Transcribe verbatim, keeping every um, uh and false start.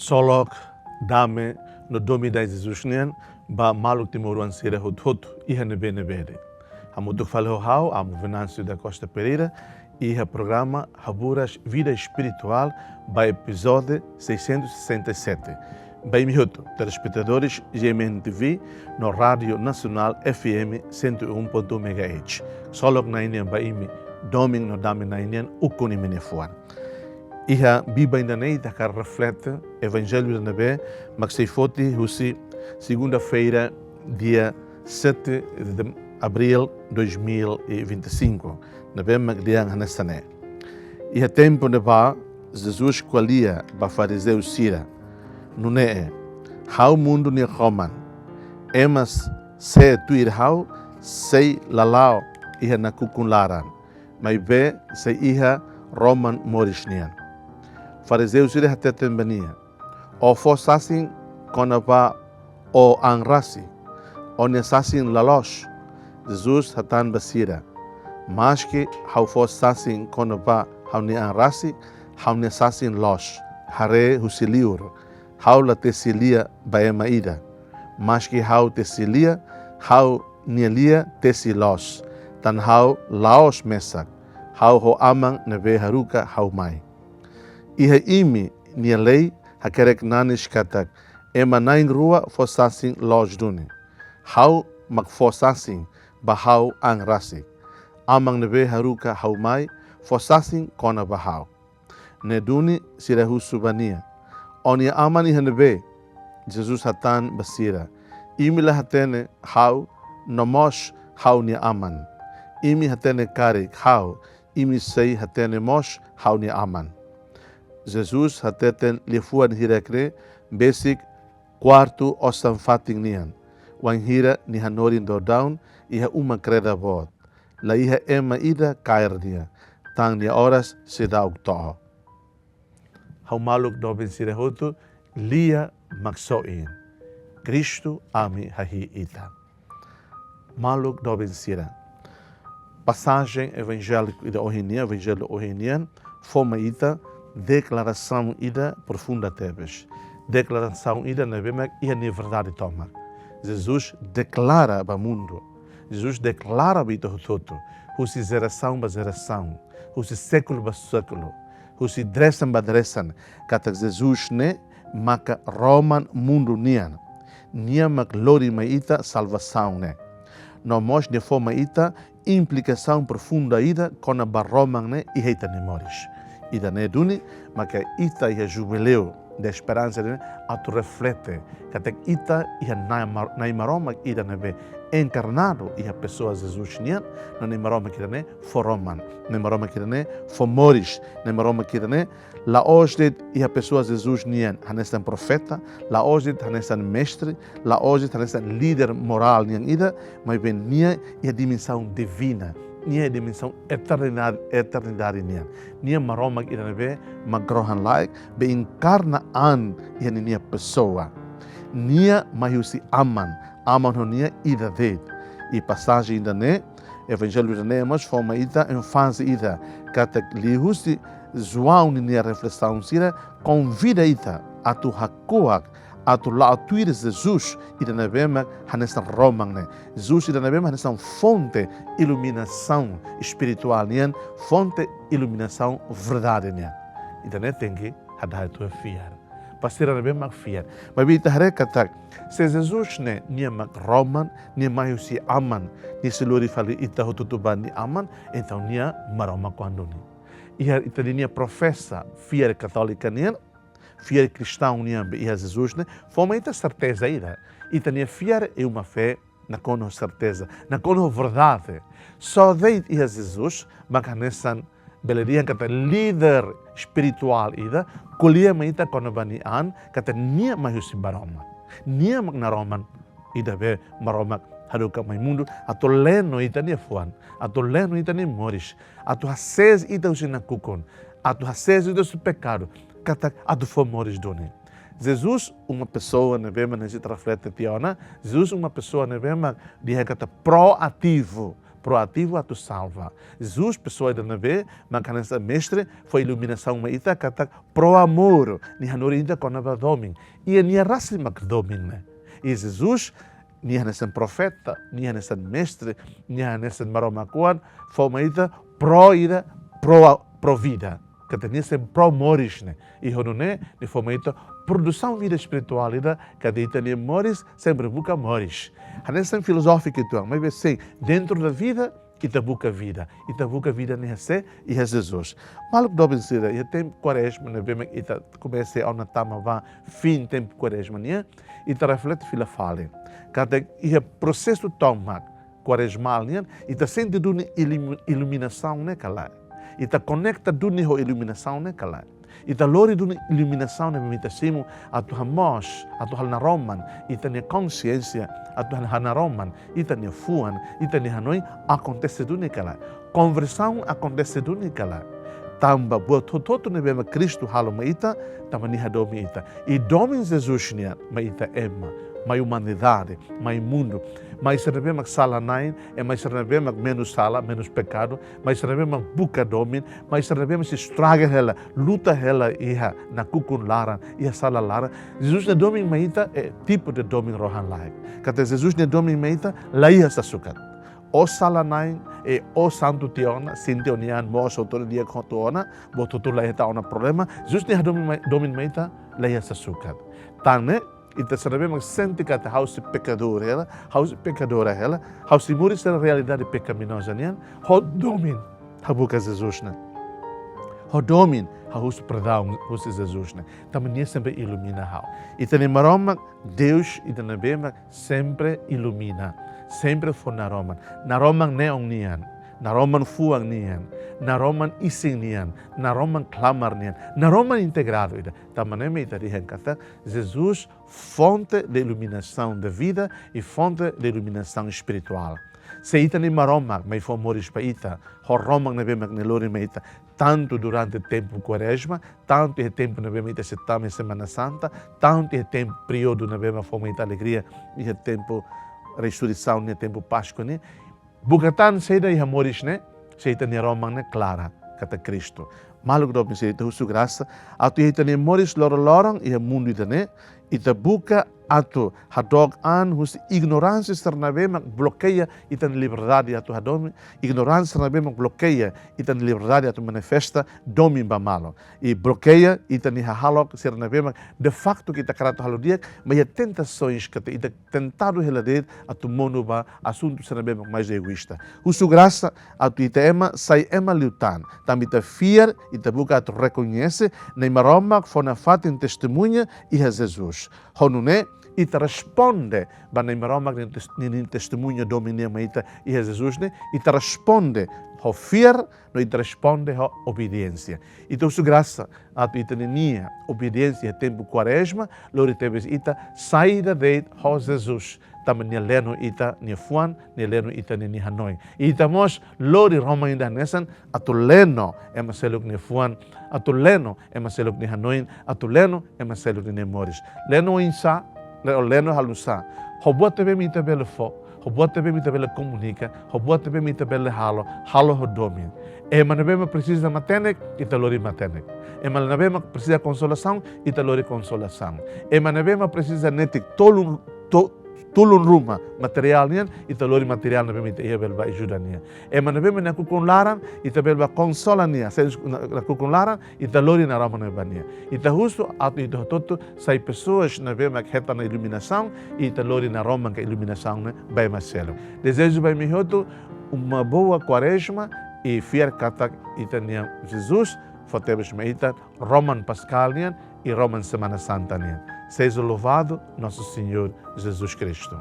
Ksolok, dame no domin ida Jesus nian ba maluk timoroan sira hotu-hotu iha ne'ebé-ne'ebé de'it. Hamutuk fali ho ha'u, Amu Venâncio da Costa Pereira, iha programa Haburas Vida Espiritual ba epizódiu seiscentos e sessenta e sete. Ba imi hotu, telespetadores G M N T V no Rádio Nacional F M cento e um ponto um megahertz. Ksolok Na'i nian ba imi, domin no dame Na'i nian ukun imi-nia fuan. Iha biban ida-ne'e ita hakarak reflete Evanjellu ida ne'ebé mak sei foti husi segunda-feira, dia sete de abril dois mil e vinte e cinco, ne'ebé mak dehan hanesan ne'e. Iha tempu ne'ebá, Jesus ko'alia ba farizeu sira, nune'e: Ha'u mundu nia roman. Ema sé tuir ha'u sei la la'o iha nakukun laran, maibé sei iha roman moris nian. Farizeu sira hateten ba nia: Ó fó sasin kona-ba ó an rasik, ó-nia sasin la loos. Jesus hatán ba sira: Maske ha'u fó sasin kona-ba ha'u-nia an rasik, ha'u-nia sasin loos. Haree husi li'ur, ha'u la tesi lia ba ema ida. Maske ha'u tesi lia, ha'u-nia lia tesi loos, tan ha'u la'ós mesak. Ha'u ho Aman ne'ebé haruka ha'u mai. Iha imi-nia lei hakerek nanis katak ema na'in-rua fó sasin loos duni. Ha'u mak fó sasin ba ha'u an rasik. Aman ne'ebé haruka ha'u mai fó sasin kona-ba ha'u. Ne'e duni sira husu ba nia: Ó-nia Aman iha ne'ebé? Jesus hatán ba sira: Imi la hatene ha'u, no mós ha'u-nia Aman. Imi hatene karik ha'u, imi sei hatene mós ha'u-nia Aman. Jesus hateten liafuan hirak ne'e besik kuartu osan-fatin nian, wainhira nia hanorin daudaun iha uma kreda boot. La iha ema ida kaer nia, tan nia oras seidauk to'o. Ha'u maluk doben sira hotu, lia mak soin. Kristu ami hahi'i ita. Maluk doben sira, pasajen evanjéliku ida ohin nian, evanjellu ohin nian, fó mai ita deklarasaun ida profunda tebes. Deklarasaun ida ne'ebé mak iha nia verdade tomak. Jesus deklara ba mundu. Jesus deklara ba ita hotu-hotu, husi jerasaun ba jerasaun, husi sékulu ba sékulu, husi dresan ba dresan, katak Jesus ne'e maka roman mundu nian. Nia mak lori mai ita salvasaun ne'e. No mós nia fó mai ita implikasaun profunda ida kona-ba roman ne'e iha ita-nia moris. Ida-ne'e duni maka ita iha Jubileu da Esperança ne'e atu reflete katak ita iha Na'i Mar-, Na'i Maromak ida ne'ebé enkarnadu iha pesoa Jesus nian, no Na'i Maromak ida-ne'e fó roman, Na'i Maromak ida-ne'e fó moris, Na'i Maromak ida-ne'e la'ós de'it iha pesoa Jesus nian hanesan profeta, la'ós de'it hanesan mestre, la'ós de'it hanesan líder morál nian ida, maibé nia iha dimensaun divina, nia iha dimensaun eternidade, eternidade nian. Nia Maromak ida ne'ebé mak rohan-laek, be enkarna an iha ninia pesoa. Nia mai husi Aman, Aman ho nia ida de'it. I pasajen ida-ne'e, evanjellu ida-ne'e mós fó mai ita énfaze ida, katak liuhusi João ninia reflesaun sira konvida ita atu hakuak, atu la'o tuir Jesus ida ne'ebé mak hanesan roman ne'e. Jesus ida ne'ebé mak hanesan fonte iluminasaun espirituál nian, fonte iluminasaun verdade nian. Ida-ne'e tenke hada'et atu fiar. Ba sira ne'ebé mak fiar. Maibé ita haree katak, se Jesus ne'e nia mak roman, nia mai husi Aman, nia sei lori fali ita hotu-hotu ba nia Aman, entaun nia Maromak kuandu ne'e. Iha ita-nia profesa fiar katólika nian, fiar kristaun nian be iha Jesus ne'e, fó mai ita serteza ida. Ita-nia fiar é uma fé nakonu ho serteza, nakonu ho verdade. Só de'it iha Jesus mak hanesan bele dehan katak líder espirituál ida, ko'alia mai ita kona-ba nia an, katak nia mai husi Maromak. Nia mak naroman ida be Maromak haruka mai mundu, atu leno ita-nia fuan, atu leno ita-nia moris, atu hasees ita husi nakukun, atu hasees ita husi pekadu, katak atu fó moris duni. Jesus uma pesoa ne'ebé mak, se ita reflete tiha ona, Jesus uma pesoa ne'ebé mak dehan katak proativu, proativu atu salva. Jesus, pesoa ida ne'ebé mak hanesan Mestre, fó iluminasaun mai ita katak pro amor, nia hanorin ita kona-ba domin. Iha nia rasik mak domin ne'e. I Jesus, nia hanesan profeta, nia hanesan Mestre, nia hanesan Maromak oan, fó mai ita pro ida, pro, pro vida. Katak nia sempre pro moris ne'e. I ho nune'e, nia fó mai ita produsaun vida espirituál ida, katak ita-nia moris sempre buka moris. Hanesan filozófiku uitoan, maibé sin, dentro da vida, ita buka vida. Ita buka vida ne'e iha sé? Iha Jesus. Maluk doben sira, iha tempu Kuarezma ne'ebé mak ita komesa ona tama ba fin tempu Kuarezma nian, ita reflete fila fali. Katak iha prosesu tomak Kuarezmál nian, ita sente duni ilim-, iluminasaun ne'e ka lae? Ita konekta duni ho iluminasaun ne'e ka lae? Ita lori duni iluminasaun ne'ebé mak ita simu atu hamoos, atu halo naroman ita-nia konxiénsia, atu halo naroman ita-nia fuan, ita-nia hanoin, akontese duni ka lae? Konversaun akontese duni ka lae? Tanba buat hotu-hotu ne'ebé mak Kristu halo mai ita, tanba nia hadomi ita. I domin Jesus nian mai ita ema, mai umanidade, mai mundu, mai sira ne'ebé mak sala-na'in, ema sira ne'ebé mak menus sala, menus pekadu, mai sira ne'ebé mak buka domin, mai sira ne'ebé mak sei estraga hela, luta hela iha nakukun laran, iha sala laran. Jesus nia domin mai ita, eh, tipu de domin rohan-laek. Katak Jesus nia domin mai ita, la iha sasukat. Ó sala-na'in, eh, ó santu tiha ona, sente ó-nia an moos hotu di'ak hotu ona, buat hotu la iha ona problema. Jesus nia domin mai, domin mai ita, la iha sasukat. Tan ne'e, ita sira ne'ebé mak sente katak ha'u sei pekadór hela, ha'u sei pekadora hela, ha'u sei moris iha realidade pekaminoza nian, ho domin, habuka Jesus ne'e. Ho domin, ha'u husu perdaun, husi Jesus ne'e. Tanba nia sempre ilumina ha'u. Ita-nia Maromak, Deus, ida ne'ebé mak sempre ilumina, sempre fó naroman. Naroman neon nian, naroman fuan nian, naroman isin nian, naroman klamar nian, naroman integradu ida. Tanba ne'e mak ita dehan katak Jesus fonte de iluminação da vida e fonte de iluminação espiritual. Se ita-nia Maromak mai fó moris ba ita, ho roman ne'ebé mak nia lori mai ita, tantu durante tempu Kuarezma, tantu iha tempu ne'ebé mak ita sei tama iha Semana Santa, tantu iha tempu períodu ne'ebé mak fó mai ita alegria, iha tempu resureisaun nian, tempu Páskua nian, buka tan saida iha moris ne'e, se ita-nia roman ne'e klara, katak Kristu. Maluk doben sira, ita husu grasa, atu iha ita-nia moris loroloron iha mundu ida-ne'e, ita buka atu hadook an husi ignoránsia sira ne'ebé mak blokeia ita-nia liberdade atu hadomi, ignoránsia sira ne'ebé mak blokeia ita-nia liberdade atu manifesta domin ba malu. I blokeia ita-nia hahalok sira ne'ebé mak de facto ke ita hakarak atu halo di'ak, maibé iha tentasaun katak ita tentadu hela de'it atu monu ba asuntu sira ne'ebé mak mais egoísta. Husu grasa atu ita ema sai ema liután. Tanba ita fiar, ita buka atu rekoñese Nai Maromak fó nafatin testemuña iha Jesus. Ho nune'e, ita responde ba Nai Maromak nia tes-, nia, nia testemuña domin nian mai ita iha Jesus ne'e, ita responde ho fiar, no ita responde ho obediénsia. Ita husu grasa atu ita-nia obediénsia iha tempu Kuarezma lori tebes ita saida de'it ho Jesus. Tanba nia leno ita-nia fuan, nia leno ita-nia hanoin. Ita mós lori roman ida hanesan atu leno ema seluk nia fuan, atu leno ema seluk nia hanoin, atu leno ema seluk nia moris. Leno oinsá, leno, leno halo nu'usá. Ho buat ne'ebé mak ita bele fó, ho buat ne'ebé mak ita bele komunika, ho buat ne'ebé mak ita bele halo, halo ho domin. Ema ne'ebé mak presiza matenek, ita lori matenek. Ema ne'ebé mak presiza konsolasaun, ita lori konsolasaun. Ema ne'ebé mak presiza netik tolun, to-, tulun ruma, materiál nian, ita lori materiál ne'ebé mak ita iha bele ba ajuda nia. Ema ne'ebé mak nakukun laran, ita bele ba konsola nia. Sai husi na-, nakukun laran, ita lori naroman ne'e ba nia. Ita husu atu ita hotu-hotu sai pesoas ne'ebé mak hetan ona iluminasaun, ita lori naroman ka iluminasaun ne'e ba ema seluk. Dezeja ba imi hotu uma boa Kuarezma i fiar katak ita-nia Jesus fó tebes mai ita roman Paskál nian i roman Semana Santa nian. Seja louvado nosso Senhor Jesus Cristo.